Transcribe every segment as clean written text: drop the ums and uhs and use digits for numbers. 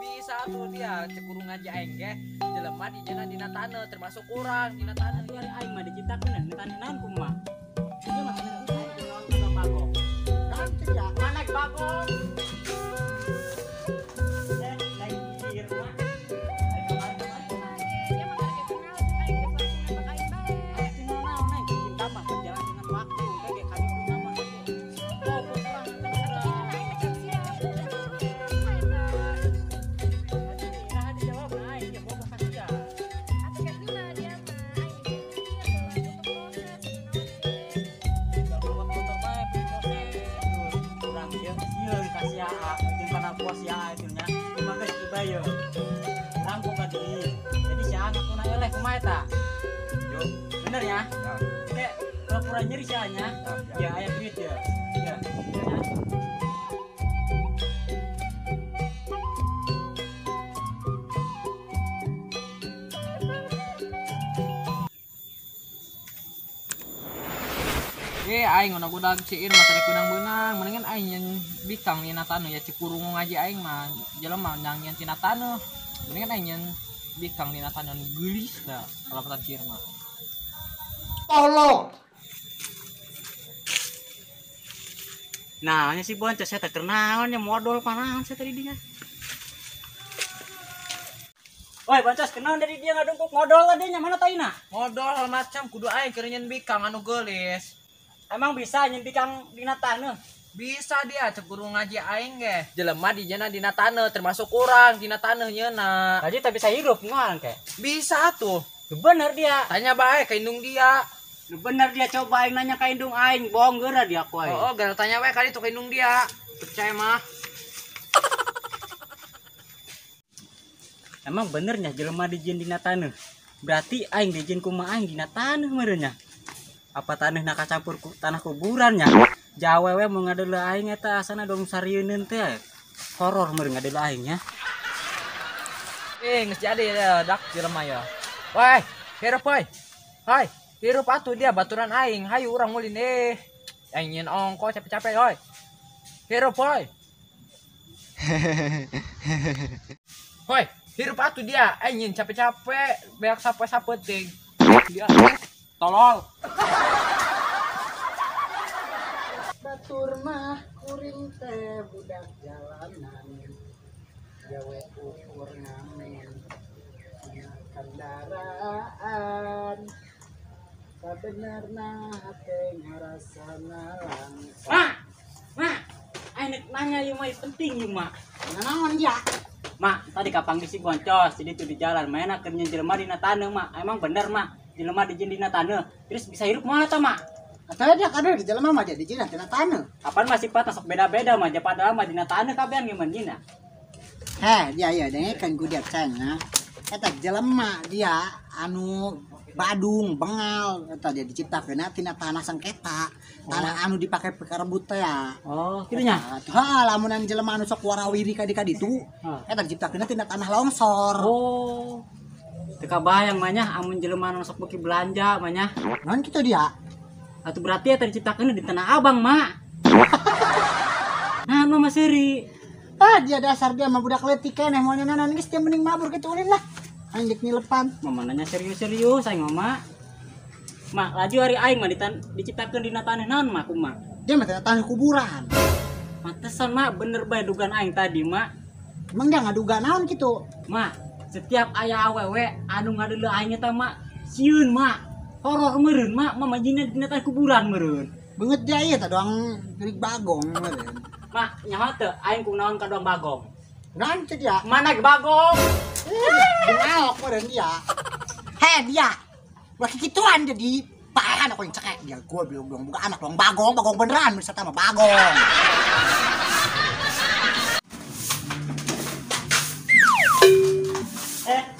Bisa tuh dia cek guru ngaji aing ge jelema dijieunna dina taneuh termasuk urang dina taneuh. Ari aing mah diciptakeun dina taneuh naon kumaha? Dia mah aing naon kumaha bagong. Kan teh dia. Mana bagong? Lain ieu mah. Ari kamari-kamari. Dia mah karek kenal aing geus langsung nembak aing bae. Cina naon neng cinta mah berjalan dengan waktu kayak kali itu nama fokus orang Atuh aing mah can siap. Kumaha eta? Nah, dijawab aing ya bogoh ka sia. Atuh kan heula dia mah aing geus mikir heula butuh proses naon ge. Tinggal bawa motor bae beli proses. Urang ieu sieun ka sia jeung kana bos sia itu nya. Kumaha geus tiba ye. Urang boga duit. Jadi sia ngakuna eleh kumaha eta? Yo, Bener ya? ya. Teh pura-pura nyeri sia nya. Ya aya duit ya. Ya. Ya. Aing ngono gudag ciin mah tadi kudang beunang mendingan aing nyen bikang dina taneuh ya cek guru ngaji aing mah jelema nang nyen tina taneuh mendingan aing nyen bikang dina taneuh nu geulis da kalapatan sieun mah. Tolong. Nah, nya si Boncos saya teh keur naon nya modal panaon saya tadi dinya. Woi, Boncos kenaon dari dia ngadungkuk modal tadi nya mana taina? Modal hal macam kudu aing keur nyen bikang anu geulis. Emang bisa nyen bikang dina taneuh? Bisa dia cek guru ngaji aing ge. Jelema dijieunna dina taneuh termasuk urang dina taneuh nyeuna. Tadi tak bisa hirup ngoan ke. Bisa tuh. Bener dia. Tanya bae ka indung dia. Bener dia coba aing nanya ka indung aing, bohong geura dia ku aing. Oh, gara tanya wae kali tuh ka indung dia. Percaya mah. Emang benernya jelema dijieun dina taneuh. Berarti aing dijieun kumaha aing dina taneuh meureun nya. Apa taneuh na kacampur ku tanah kuburan nya? Jawe we mau ngadeuleu aing eta asana dong sarieuneun teh. Horor meureun ngadeuleu aing nya. Geus jadi ya dak jelema ya. Woi, hirup woi. Hai, hirup atuh dia baturan aing. Hayu urang ulin Aing nyeun ongko capek-capek woi. Hirup woi. Woi, hirup atuh dia. Aing nyeun capek-capek, beak sapoe-sapoe ting. Dia tolol. Batur mah kuring teh budak jalanan. Gawe ukur ngamen. Punya kendaraan. Sabenerna hate ngarasa nalangsa. Mak, mak, aing nek nanya ieu mah penting ieu mah. Naon dia? Mak, tadi kapanggih si Boncos, jadi tuh di jalan mainna keur nyeun jelema dina taneuh, mak. Emang bener, mak, jelema dijieun dina taneuh. Terus bisa hirup moal eta, mak? Atau dia kada di jelema mah jadi dijieun dina taneuh. Apaan mah sifat sok beda-beda mah, padahal mah dina taneuh kabehan geumeun dina. Heh, dia ya dengekeun ku dia cenah. Eta jelema dia anu Badung, bengal, eta dia diciptakeunna tina tanah sengketa, tanah anu dipake pekarebut teh ya. Oh, kitu nya. Hah, lamunan jelema anu sok warawiri ka ditu, eta diciptakeunna tina tanah longsor. Oh. Teu kabayang mah nya amun jelema anu sok beuki belanja mah nya. Naon kitu dia? Atuh berarti eta diciptakeunna di Tanah Abang, Mak. Nah, mah seuri. Ah, dia dasar dia mah budak leutik keneh moal nanaon geus dia mending mabur kitu ulin lah. Aing deuk nilepan. Mama nanya serius-serius aing mama. Mak, laju hari aing mah diciptakeun dina tanah naon mah kumaha? Dia mah tina tanah kuburan. Pantesan mak bener bae dugaan aing tadi, mak. Emang dia ngaduga naon kitu? Mak, setiap aya awewe anu ngadeuleu aing eta mak, sieun mak. Horor meureun mak, mama jina dina tanah kuburan meureun. Beungeut dia ieu tah doang geurik bagong meureun. Mak, nyaho teu aing kunaon ka doang bagong? Naon teh dia? Mana ge bagong? Bengalok meureun dia. Heh dia. Ulah kikituan jadi paehan aku yang cekek dia. Gua belum belum buka anak doang bagong, bagong beneran bisa sama bagong.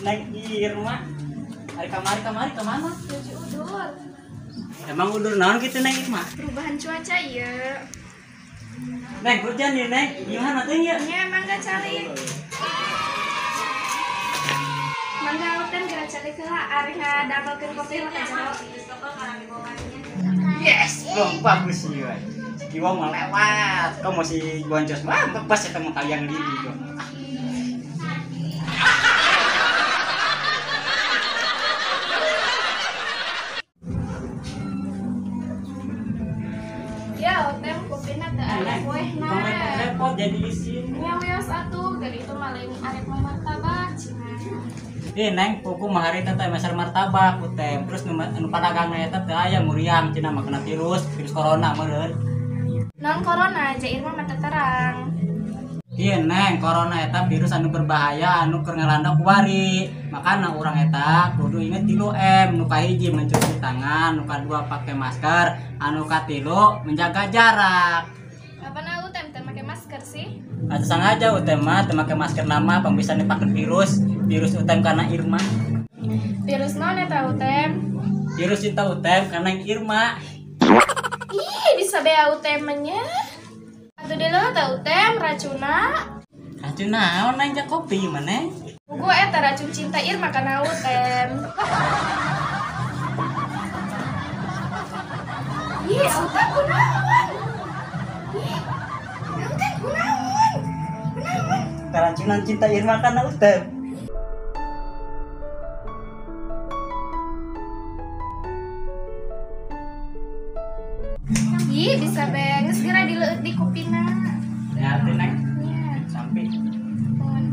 Naik di rumah. Hari kamari ke mana? Cuci udur. Emang udur naon gitu Neng Irma? Perubahan cuaca ya. Neng hujan nih Neng, gimana tuh ya? Ya emang gak cari. Mangga hutan gerak cari ke lah, arek ngadamelkeun kopi lah ka jero. Yes, belum bagus sih, woy. Si Kiwo mau lewat, kau mau si Boncos, wah bebas ya temu kalian lili kok. mah lain arek martabak cenah. Ih Neng, pugu mah harita teh meser martabak Utem. Terus nu padagangna eta teu aya muriang cenah mah kena virus, virus corona meureun. Non corona aja Irma mah teu terang. Iya Neng, corona eta virus anu berbahaya anu keur ngalanda kuari. Makana urang eta kudu inget 3M, nu kahiji mencuci tangan, nu kadua pakai masker, anu katilu menjaga jarak. Kapan Utem teu make masker sih? Atuh sangaja Utem mah teu make masker nama pang bisa dipakai virus, virus Utem kana Irma. Virus naon eta Utem? Virus cinta Utem kana Irma. Ih, bisa bea Utem nya. Atuh deuleu teh Utem racuna. Racun naon Neng jak kopi maneh? Gua eta racun cinta Irma kana Utem. Ih, Utem kunaon? Ih, Utem kunaon? Kunaon? Keracunan cinta Irma kana Utem. Ih, bisa be geus geura dileueut di kopina. Ya teh Neng, Nya, sampai. pun.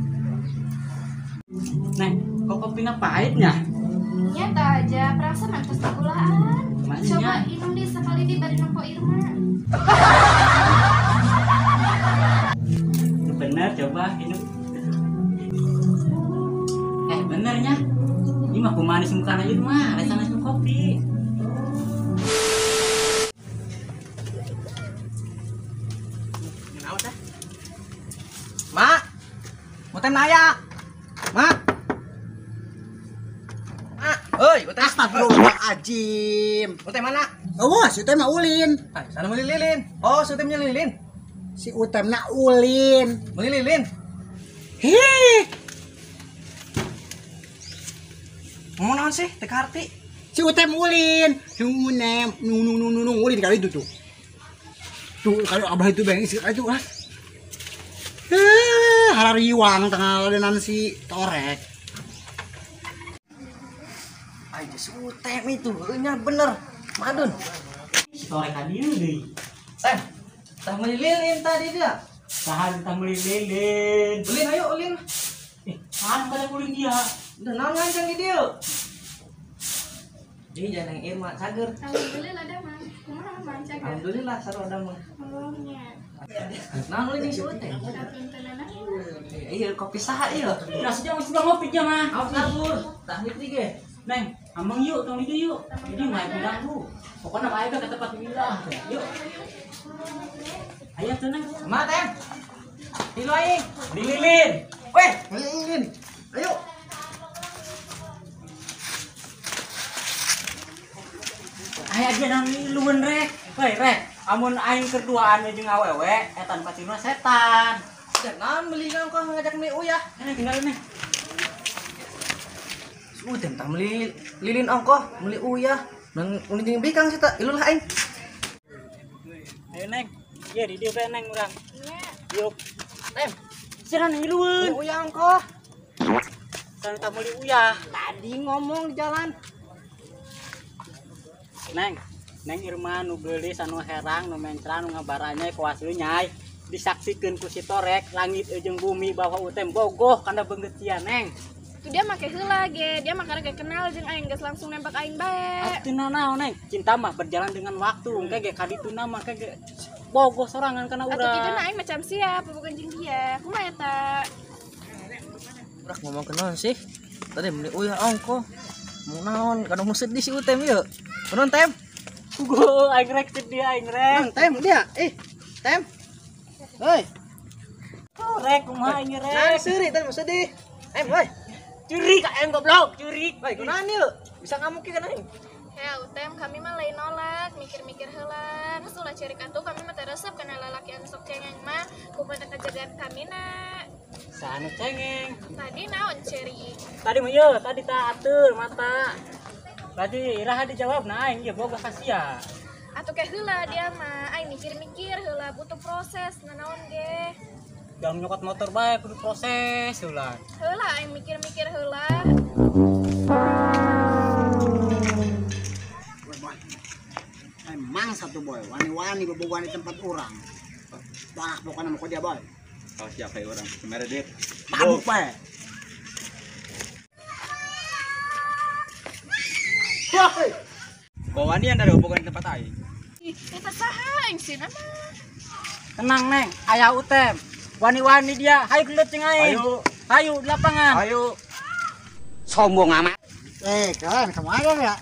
Neng, kok kopina pahitnya? Nyata aja, perasa mantus gulaan. Maksudnya? Coba minum di sekali di bari nempo Irma. Bener, coba minum. Benernya. Ini mah kumanis mukana ieu mah, lain sanes kopi. Naon teh? Mak. Utem naya. Mak. Mak, euy, Utem. Astagfirullahaladzim. Utem mana? Oh, si Utem mah ulin. Ah, sana meuli lilin. Oh, si Utem nya lilin. Si Utem na ulin. Meuli lilin. Hih, Ngomong naon sih? Teu kaharti. si Utem ulin. Nunem, nu nu nu nu nu ulin kali itu tuh. Tuh kali abah itu bang isi itu ah. Eh, harariwang tengah ladenan si torek. Ay, si Utem itu nya bener. Madun. Si torek ka dieu deui. Tem. Tah meuli lilin tadi dia. Saha tah meuli lilin. Ulin ayo ulin. Saha pada ulin dia? Udah naon ngancang di dieu? Jadi jangan yang Irma cager. Alhamdulillah ada mah. Kumaha mah cager? Alhamdulillah seru ada mah. Oh nya. Naon ulin jeung si Utem? Kapuntenana. Iya, kopi saha ieu? Rasanya geus udah ngopi dia mah. Awas ngabur. Tah nyepi ge. Neng, amang yuk, tong di dieu yuk. Jadi mah ganggu. Pokoknya mah aya ke tempat wilah. Yuk. Ayo tuh Neng. Ma tem. Tilu aing. Dililin. Weh, Ulin. ayo. Aya dia nang liluan rek. Woi rek, amun aing keduaan jeung awewe eta nu kacirna setan. Dan naon meuli naon kau ngajak meuli uyah. Neng tinggal neng. Si Utem tah meuli lilin ongkoh, meuli uyah. Nang ulin jeung bikang sih ta, ilul aing. Ayo Neng. Ieu di dieu bae Neng urang. Nya. Yuk. Tem, Cenah nang liluan. meuli uyah ongkoh. Cenah tah meuli uyah. Tadi ngomong di jalan. Neng, Neng Irma nu geulis anu herang nu mencra nu ngabaranya kuas lu nyai. Disaksikeun ku si torek langit jeung bumi bahwa Utem bogoh kana beungeut sia Neng. Tuh dia make heula ge, dia mah karek kenal jeung aing geus langsung nembak aing bae. Atuh naon Neng, cinta mah berjalan dengan waktu, engke ge kadituna mah engke ge bogoh sorangan kana Atuh kitu urang. na aing macam siap bobogohan jeung dia. Kumaha eta? Urak ngomong ke naon sih? Tadi meuli uyah ongkoh. Mau naon? Kadang mau sedih si Utem ieu. Kunaon Tem? Puguh aing rek sedih aing rek. Naon Tem dia? Eh, Tem. Hoi. Oh, rek kumaha aing Nah, rek. seuri Tem mau sedih. Em, woi. Curi ka aing goblok, curi. Woi, kunaon ieu? Bisa ngamuk kan aing? Ya Utem kami mah lain nolak, mikir-mikir heula. Geus ulah cerik atuh kami mah teu resep kana lalaki anu sok cengeng mah. Kumaha kajagaan kami na. Saha nu cengeng? Tadi naon cerik? Tadi mah ieu, tadi ta atur mata. Berarti iraha dijawab nah aing ieu bogoh ka sia. Atuh ke heula dia mah, aing mikir-mikir heula butuh proses nanaon ge. Jangan nyokot motor bae kudu proses heula. Heula aing mikir-mikir heula. Boy, boy. Emang satu boy, wani-wani bobogohan di tempat orang. Bah, pokoknya mau dia boy. Oh, siapa ya orang? Semerah duit. Tabuk bae. Kau wani anda ada hubungan tempat aing. Ih, eta saha aing sih nama. Tenang Neng, aya Utem. Wani-wani dia, hayu gelut jeung aing. Ayo. Hayu di lapangan. Ayo. Sombong amat. Kalian kemana ya?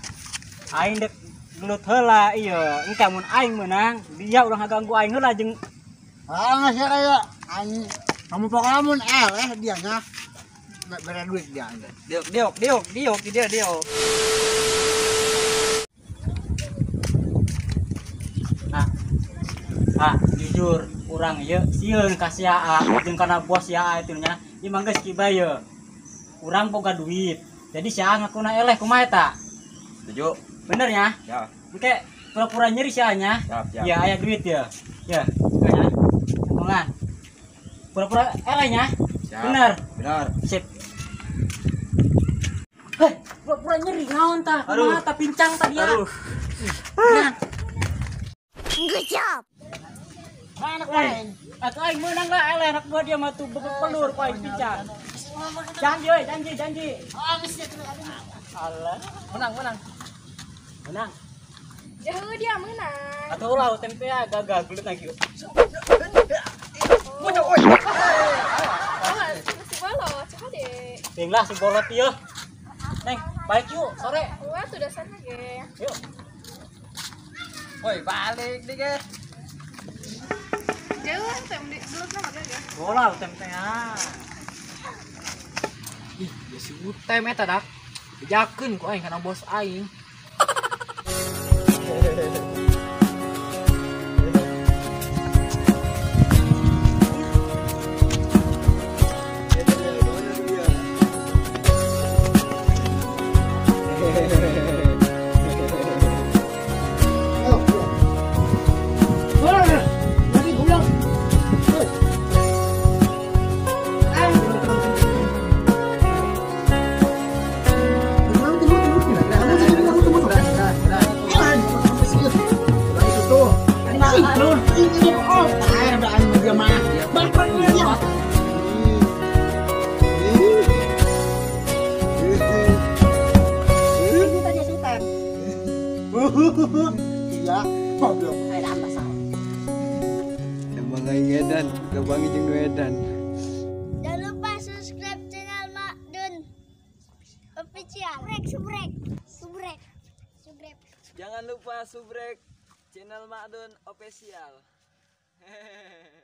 Aing dek gelut heula ieu. Engke mun aing meunang, dia ulah ngaganggu aing heula jeung Ah, sih kayak aing kamu pokoknya mun eleh dia nya. Bere duit dia. Diok diok diok diok dia diok. Ah, jujur urang ieu sieun ka si AA jeung kana bos si AA itu nya. Ieu mah geus kiba ieu. Urang boga duit. Jadi si AA ngakuna eleh kumaha eta? Setuju. Bener nya? Ya. Engke pura-pura nyeri si AA nya. Siap, siap. Ya aya duit ya. Ya, nya. Omongan. Pura-pura eleh nya. Siap. Bener. Bener. Sip. Heh, pura-pura nyeri naon tah? Kumaha tah pincang tah dia. Aduh. Nah. Good job. Anak lain. Atau aing menang lah eleh anak buah dia mah tuh pelur ku aing pincang. Janji euy, janji, janji. Alah, Menang menang. menang. Jauh dia menang. Atau ulah tempe gagal gelut lagi. Oh, si bolot, coba deh. Ting lah si bolot ieu. Neng, balik yuk sore. Wah, sudah sana ge. Yuk. Woi, balik deh ge. Jauh tem di gelut nama ge. Bola tempe ah. Ih, ya si Utem eta dak. Bejakeun ku aing kana bos aing. Iya, goblok. Emang aing edan, gabangi jeung nu edan. Jangan lupa subscribe channel Mak Dun Official. Subrek, subrek, subrek, subrek. Jangan lupa subrek channel Mak Dun Official. Hehehe.